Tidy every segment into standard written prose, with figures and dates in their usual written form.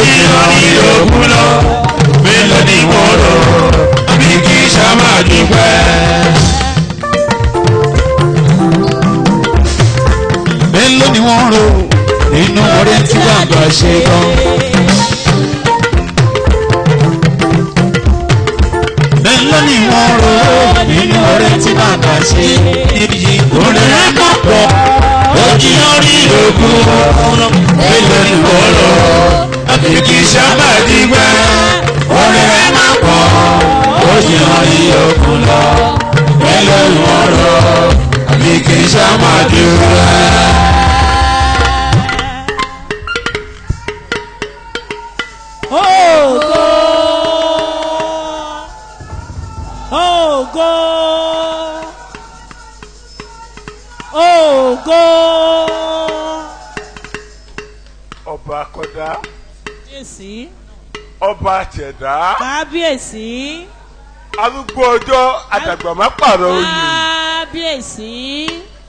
jìnnà ní òkun lọ. Mélòó ni mo rò, àbí kì í ṣá máa dúpẹ́. Mélòó ni wọ́n rò nínú oore tí bàbá ṣe gan. Mélòó ni wọ́n rò nínú oore tí bàbá ṣe. Iyì oore rẹ̀ mọ̀ pọ̀, ó jìnnà ní òkun. Mélòó ni wọ́n rò, àbí kì í ṣá máa dúpẹ́. Oore rẹ̀ mọ̀ pọ̀, ó jìnnà ní òkun lọ. Mélòó ni wọ́n rò, àbí kì í ṣá máa dúpẹ́. Ògo! Ògo! Ògo! Ọba akọ́dá, Kábíyèsí. ọba àtẹ̀dá, Kábíyèsí. arúgbó ọjọ́, àdàgbà má pààrọ̀ oyè, Kábíyèsí.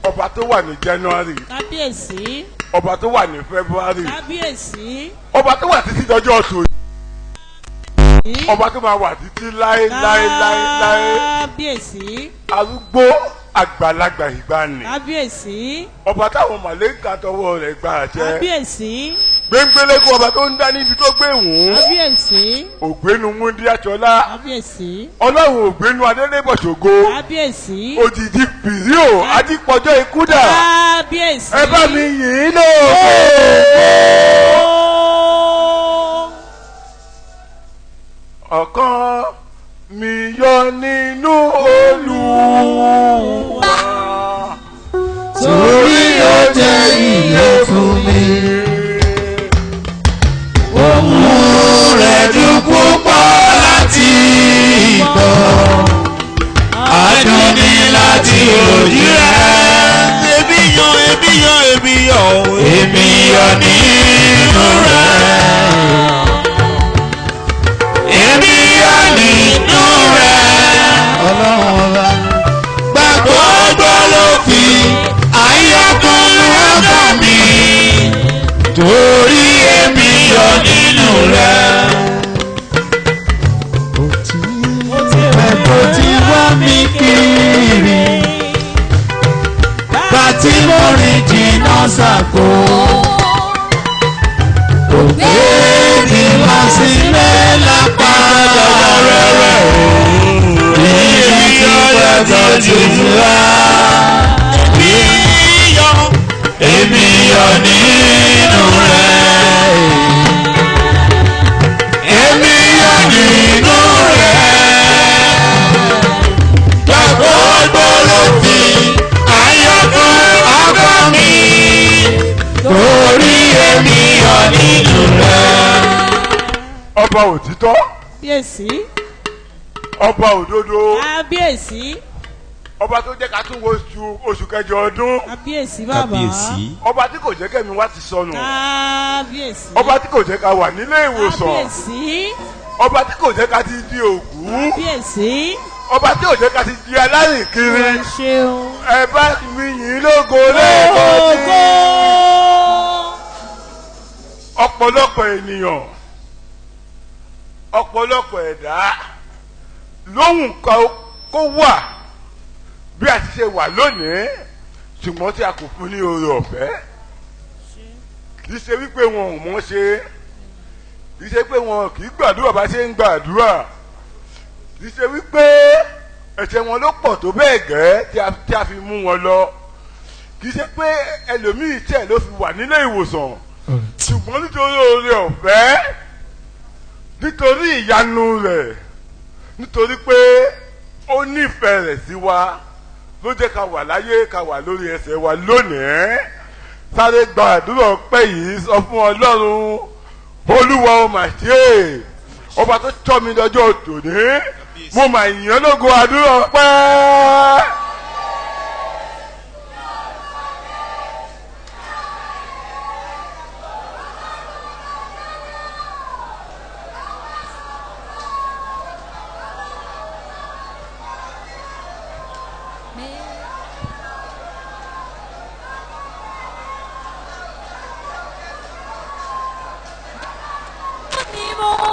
ọba tó wà ní January, Kábíyèsí. ọba tó wà ní February, Kábíyèsí. ọba tó wà títí dọjọ́ tòní, ọba tó máa wà títí láé láé láé láé, Kábíyèsí. arúgbó àgbàlagbà ìgbàanì, Kábíyèsí. ọba táwọn màlẹ́kà tọwọ́ rẹ̀ gbà jẹ́, Kábíyèsí. gbẹngbẹlẹ́kùn ọba tó ń dá níbi tó gbé wùn, Kábíyèsí. ògbénu Wúndíáṣọlá, Kábíyèsí. Ọlọ́run ògbénu Adélébọ̀ṣògo, Kábíyèsí. òjìji fìríò adípọ̀jọ́ ikúdà, Kábíyèsí. ẹ bá mi yìn ín lógo. Ọkàn mi yọ nínú Olúwa, Torí ó jẹ́ iye fún mi. Ohùn rẹ̀ dùn púpọ̀ láti gbọ́. Adùn ni láti ojú rẹ̀. Èmi yọ̀, èmi yọ̀, èmi yọ̀. Èmi yọ̀ nínú rẹ̀. Èmi yọ̀ nínú rẹ̀. Ọlọ́run ọba. Gbàgbọ́ ló fi àyọkùn ọkàn mi. Torí èmi yọ̀ nínú rẹ̀. Ẹ̀kọ́ tí wá mi kiri. Bàtí mo rìn jìnnà sàkó. Kò gbé mi wá sílẹ̀ lápá rẹ̀. Ìyẹn ti pẹ́ tó jù wá. Èmi yọ̀ nínú rẹ̀. Èmi yọ̀ nínú rẹ̀. Gbàgbọ́ ló fi àyọkún ọkàn mi. Torí èmi yọ̀ nínú rẹ̀. Ọba òtítọ́, Kábíyèsí. ọba òdodo, Kábíyèsí. ọba tó jẹ́ ká tún wo oṣù kẹjọ ọdún, Kábíyèsí bàbá. ọba tí kò jẹ́ kẹ́mi wá ti sọnù, Kábíyèsí. ọba tí kò jẹ́ ká wà nílé ìwòsàn, Kábíyèsí. ọba tí kò jẹ́ ká ti di òkú, Kábíyèsí. ọba tí kò jẹ́ ká ti di alárìnkiri, Ẹ ṣeun. ẹ bá mi yìn lógo lẹ́ẹ̀kan sí. Ògo! Ọ̀pọ̀lọpọ̀ ènìyàn, ọ̀pọ̀lọpọ̀ ẹ̀dá lóhùn kó wà bí a ti ṣe wà lónìí, ṣùgbọ́n tí a kò fún ní oore ọ̀fẹ́. Kì í ṣe wípé wọn ò mọ̀ ṣe, kì í ṣe pé wọn kì í gbàdúrà bá ṣe ń gbàdúrà, kì í ṣe wípé ẹ̀ṣẹ̀ wọn ló pọ̀ tó bẹ́ẹ̀ gẹ́ tí a fi mú wọn lọ, kì í ṣe pé ẹlòmíì tẹ̀ ló fi wà nílé ìwòsàn, ṣùgbọ́n nítorí oore ọ̀fẹ́, nítorí ìyanu rẹ̀, nítorí pé ó nífẹ̀ẹ́ rẹ̀ sí wa ló jẹ́ ká wà láyé, ká wà lórí ẹsẹ̀ wa lónìí. Sáré gba àdúrà ọpẹ́ yìí, sọ fún Ọlọ́run: Olúwa, ó mà ṣe é, ọba tó tọ́ mi lọ́jọ́ tòní, mo mà yàn lógo. Àdúrà ọpẹ́.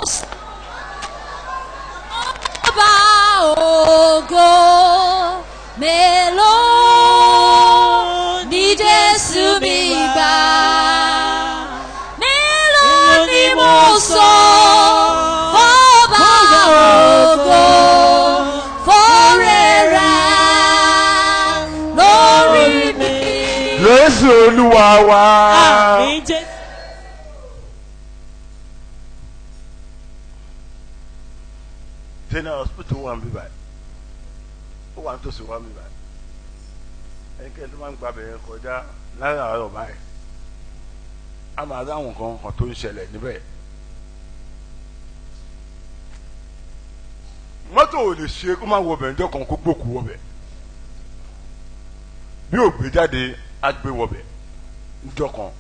sọ ọba ògo, mélòó ni Jésù mi gbà, mélòó ni mo sọ fọba ògo fọ́rẹ́ rẹ̀ lórí mi. Jésù Olúwa wa. Àmín Jésù. General hospital wà níbí báyìí, ó wà nítòsí wà níbí báyìí. Ẹnikẹ́ni tó máa ń gba abẹ̀yẹn kọjá láràárọ̀ báyìí, a máa dáhùn nǹkan kan tó ń ṣẹlẹ̀ níbẹ̀. Mọ́tò ò lè ṣe kó má wọ ọbẹ̀ níjọ́ kan kó gbòkú wọbẹ̀. Bí ò gbé jáde, á gbé wọbẹ̀ níjọ́ kan.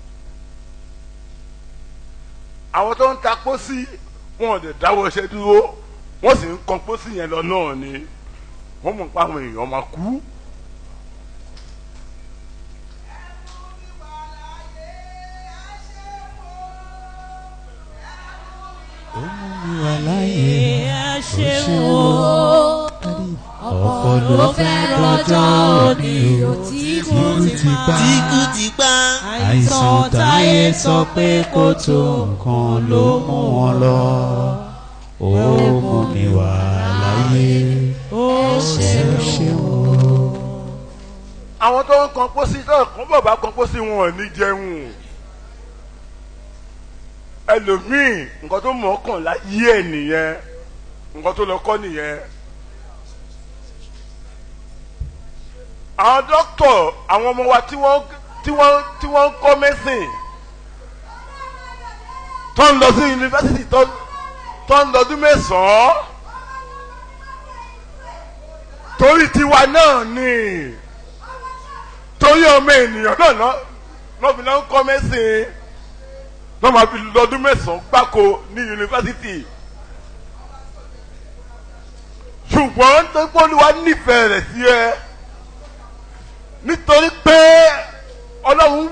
Àwọn tó ń ta pósí, wọn ò lè dáwọ́ iṣẹ́ dúró, wọ́n sì ń kan pósí yẹn lọ náà ni. Wọ́n mọ̀ pé àwọn èèyàn máa kú. Ó mú mi wà láyé. Ẹ ṣeun o. Ọ̀pọ̀ ló fẹ́ rọjọ́ òní o, tí tí kú ti pa. Tí kú ti pa. Àìsàn táyé sọ pé kó tó nǹkan ló mú wọn lọ. Ó mú mi wà láyé. Ó Ó ṣeun. ṣeun o. Àwọn tó ń kan pósí tó kàn bọ̀ bá kan pósí, wọn ò ní jẹun. Ẹlòmíì, nǹkan tó mọ̀ ọ́ kàn láyé ẹ̀ nìyẹn, nǹkan tó lọ kọ́ nìyẹn. Àwọn dókítà, àwọn ọmọ wa tí wọ́n ń kọ́ medicine, tó ń lọ sí yunifásitì, tó ń lọ́dún 9, torí tiwa náà ni, torí ọmọ ènìyàn náà náà fi lọ ń kọ́ medicine, náà máa fi lọ́dún 9 gbáko ní yunifásitì. Ṣùgbọ́n tó gbóluwa nífẹ̀ẹ́ rẹ̀ sí ẹ nítorí pé Ọlọ́run.